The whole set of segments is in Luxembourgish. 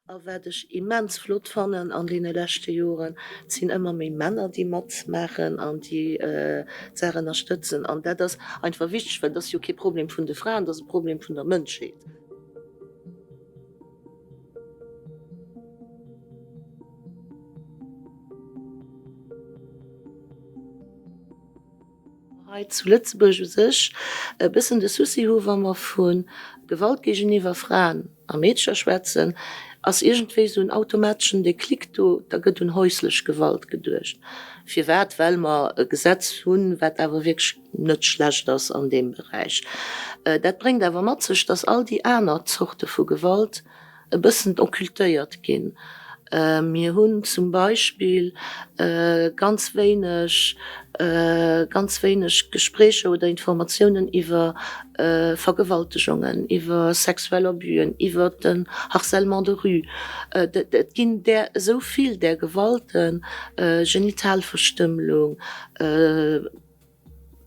A wat ech immens flott fannen an deene leschte Joren, et sinn ëmmer méi Männer, déi matmaachen an déi d'Saach ënnerstëtzen. An dat ass einfach wichteg, well et ass jo kee Problem vun de Fraen, et ass e Problem vun der Mënschheet. Hei zu Lëtzebuerg u sech e bëssen de Souci hu wa mer vu Gewalt géigeniwwer Fraen a Meedcher schwätzen, ass iergendwéi esou en automateschen Déclic do, da gëtt un häuslech Gewalt geduecht. Firwat? Well mer e Gesetz hunn, wat awer wierklech net schlecht ass an deem Beräich. Dat bréngt awer mat sech, dass all déi aner Zorte vu Gewalt e bëssen occultéiert ginn. Mir hunn zum Beispill ganz wéineg, ganz wéineg Gespréicher oder Informatiounen iwwer Vergewaltegungen, iwwer sexuell Abusen, iwwer den Harcèlement de rue. Et ginn där esou vill, där Gewalten, Genitalverstëmmelung,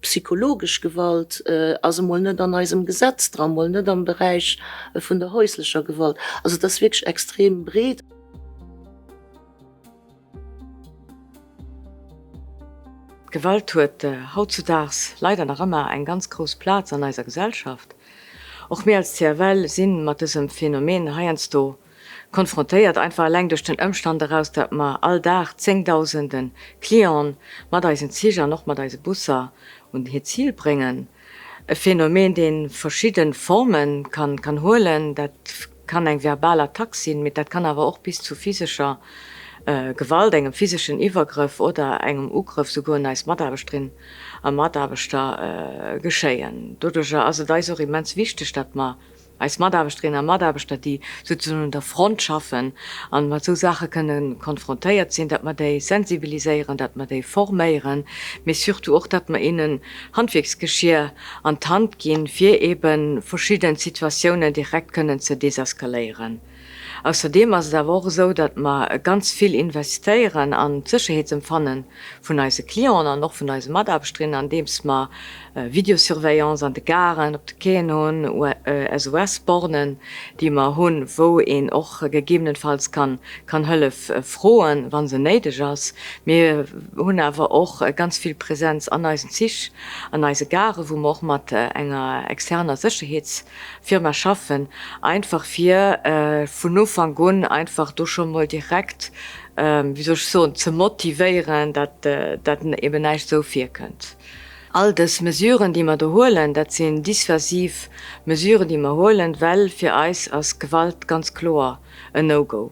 Psychologesch Gewalt ass emol net an eisem Gesetz dran, mol net am Beräich vun der häuslecher Gewalt. Also et ass wierklech extrem breet. D'Gewalt huet hautzudaags leider nach ëmmer eng ganz grouss Plaz an eiser Gesellschaft. Och mir als CFL si mat dësem Phänomen heiansdo Konfrontéiert, einfach eleng duerch den Ëmstand eraus, dat mer all Dag zéngdausende Clienten mat eisen Zich an och mat eise Busser un hiert Zil bréngen. E Phänomen, dee verschidde Forme kann huelen. Dat kann eng verbal Attack sinn, mee dat kann awer och bis zu physescher Gewalt, engem physeschen Iwwergrëff oder engem Ugrëff souguer un eis Mataarbechterinnen a Mataarbechter geschéien. Doduercher ass et eis och immens wichteg, dat mer Eis Mataarbechterinnen a Mataarbechter, déi souzesoen un der Front schaffen an mat esou Saache kënne konfrontéiert sinn, datt mer déi sensibiliséieren, datt mer déi forméieren, mee surtout och, datt mer hinnen Handwierksgeschier an d'Hand ginn, fir eebe verschidde Situatiounen direkt kënnen ze deseskaléieren. Ausserdeem ass et awer och esou, datt mer ganz vill investéieren an d'Sécherheetsempfanne vun eise Clienten an och vun eise Mataarbechterinnen, andeems mer Videosurveillance an de Garen, op de Quaien hunn, SOS-Bornen, déi mer hunn, wou een och gegebenenfalls kann Hëllef froen, wa se néideg ass. Mir hunn awer och ganz vill Präsenz an eisen Zich, an eise Garen, wou mer och mat enger externer Sécherheets Firma schaffen, einfach fir vun Ufank un einfach do scho mol direkt, wéi soll ech soen, ze motivéieren, dat dat eben näischt esou virkënnt. All dës Mesuren, déi mer do huelen, dat sinn dissuasiv Mesuren, déi mer huelen, well fir eis ass Gewalt ganz kloer en No-Go.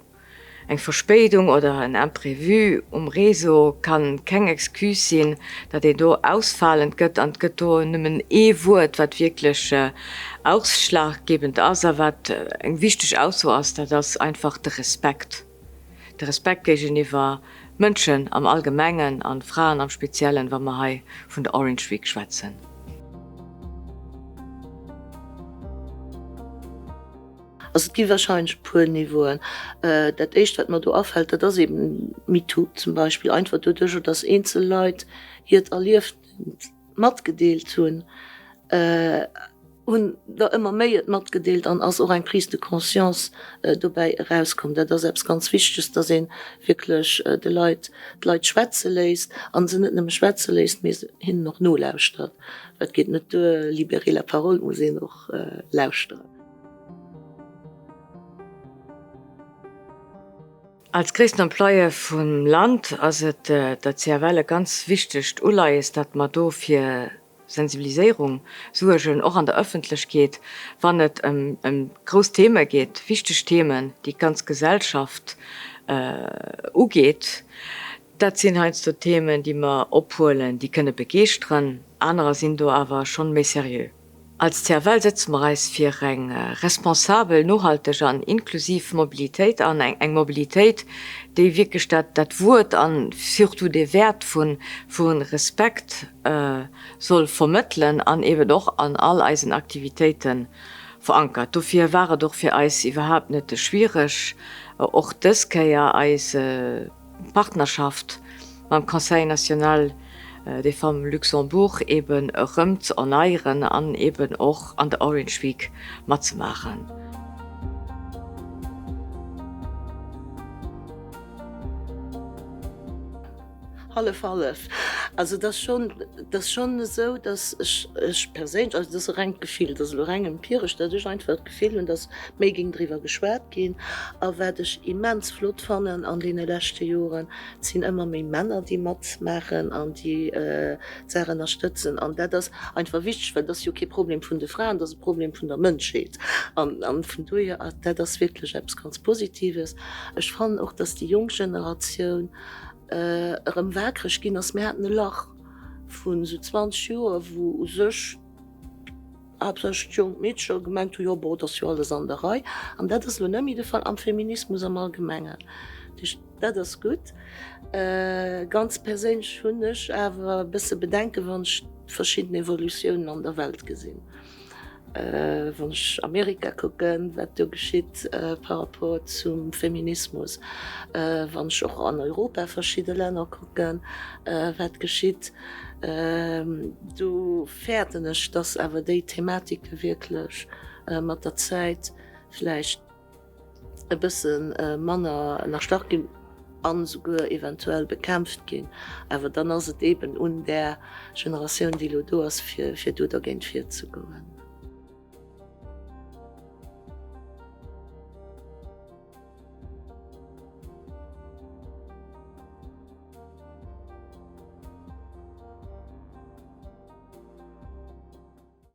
Eng Verspéidung oder en Imprévu um Réseau kann keng Excuse sinn, datt een do ausfalend gëtt. An et gëtt do nëmmen ee Wuert, wat wierklech ausschlaggebend ass a wat eng wichteg Ausso ass, dat ass einfach de Respekt. De Respekt géigeniwwer Mënschen am Allgemengen an Fraen am Speziellen, wa mer hei vun der Orange Week schwätzen. Also et gi wahrscheinlech e puer Niveauen. Dat éischt wat mer do afält, dat ass eben MeToo zum Beispill, einfach doduercher, datt eenzel Leit hiert Erlieftent matgedeelt hunn, hunn der ëmmer méi et matgedeelt an ass och eng Prise de conscience dobäi erauskomm. Dat ass eppes ganz Wichteges, datt ee wierklech de Leit, d'Leit schwätze léisst an se net nëmme schwätze léisst, mee hinnen och nolauschtert. Et geet net duer, libérer la parole, et muss een och lauschteren. Als gréissten Employeur vum Land ass et der CFL e ganz wichtegt Uleies, datt mer do fir Sensibiliséierung suergen, och an der Ëffentlechkeet, wann et ëm grouss Theme geet, wichteg Themen, déi d'ganz Gesellschaft ugeet. Dat sinn heiansdo Themen, déi mer ophuelen, déi kënne begeeschteren, anerer sinn do awer schonn méi seriö. Als CFL sëtze mer eis fir eng responsabel, nohalteg an inklusiv Mobilitéit an, eng Mobilitéit, déi wierklech dat Wuert an surtout dee Wäert vu Respekt soll vermëttelen an eben och an all eisen Aktivitéite verankert. Dofir war et och fir eis iwwerhaapt net schwiereg, och dës Kéier eis Partnerschaft mam Conseil national des femmes Luxembourg eben erëm ze erneieren an eben och an der Orange Week matzemaachen. Hallef hallef. Also et ass schonn, et ass schonn esou, datt ech, ech perséinlech, also dat ass e rengt Gefill, dat ass elo reng empiresch, datt ech einfach d'Gefill hunn, datt méi géing driwwer geschwat ginn. A wat ech immens flott fannen an deene leschte Joren, et sinn ëmmer méi Männer, déi matmaachen an déi d'Saach ënnerstëtzen. An dat ass einfach wichteg, well et ass jo kee Problem vun de Fraen, et ass e Problem vun der Mënschheet. An vun dohier, dat ass wierklech eppes ganz Positives. Ech fannen och, datt déi jonk Generatioun, erëm waakreg ginn ass. Mir haten e Lach vun esou 20 Joer, wou u sech haaptsächlech d'jonk Meedcher gemengt hunn, jo bon, et ass jo alles an der Rei. An dat ass elo net méi de Fall am Feminismus am Allgemengen. Dat heescht, dat ass gutt. Ganz perséinlech hunn ech awer e bësse Bedenken, wann ech verschidden Evolutiounen an der Welt gesinn. Wann ech Amerika kucken, wat do geschitt par rapport zum Feminismus, wann ech och an Europa verschidde Länner kucken, wat geschitt, do fäerten ech, dass awer déi Thematike wierklech mat der Zäit vläicht, e bësse manner ënnerstrach ginn an esouguer eventuell bekämpft ginn. Awer dann ass et eeben un där Generatioun, déi elo do ass, fir do dergéint virzegoen.